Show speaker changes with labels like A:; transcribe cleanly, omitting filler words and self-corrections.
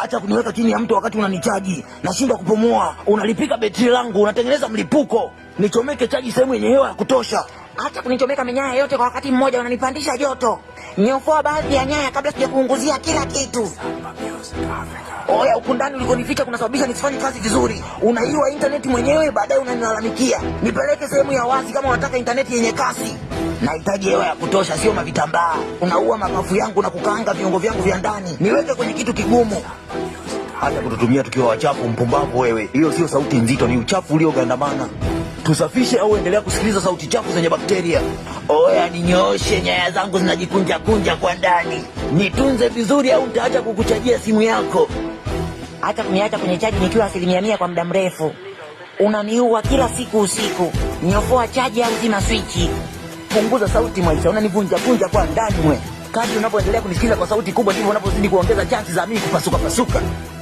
A: Acha kuniweka chini ya mtu wakati unanichaji, nashindwa kupumua. Unalipika betri langu, unatengeneza mlipuko. Nichomeke chaji sehemu yenye hewa ya kutosha.
B: Acha kunichomeka minyaya yote kwa wakati mmoja, unanipandisha joto. Nyofoa baadhi ya nyaya kabla sijakuunguzia kila kitu.
A: Oya, huku ndani ulikonificha kunasababisha nisifanye kazi vizuri. Unaiwa intaneti mwenyewe, baadaye unanilalamikia. Nipeleke sehemu ya wazi kama unataka intaneti yenye kasi. Nahitaji hewa ya kutosha, sio mavitambaa. Unaua mapafu yangu na kukaanga viungo vyangu vya ndani. Niweke kwenye kitu kigumu. Hata kututumia tukiwa wachafu, mpumbavu wewe. Hiyo sio sauti nzito, ni uchafu uliogandamana. Tusafishe au endelea kusikiliza sauti chafu zenye bakteria? Oya, ninyooshe, nyaya zangu zinajikunja kunja kwa ndani. Nitunze vizuri au nitaacha kukuchajia simu yako.
B: Acha kuniacha kwenye chaji nikiwa 100% kwa muda mrefu. Unaniua kila siku usiku. Nyofoa chaji au zima swichi.
A: Punguza sauti Mwaisha, unanivunja kunja kwa ndani mwe. Kadri unapoendelea kunisikiza kwa sauti kubwa ndivyo unavyozidi kuongeza chansi za mimi kupasuka pasuka.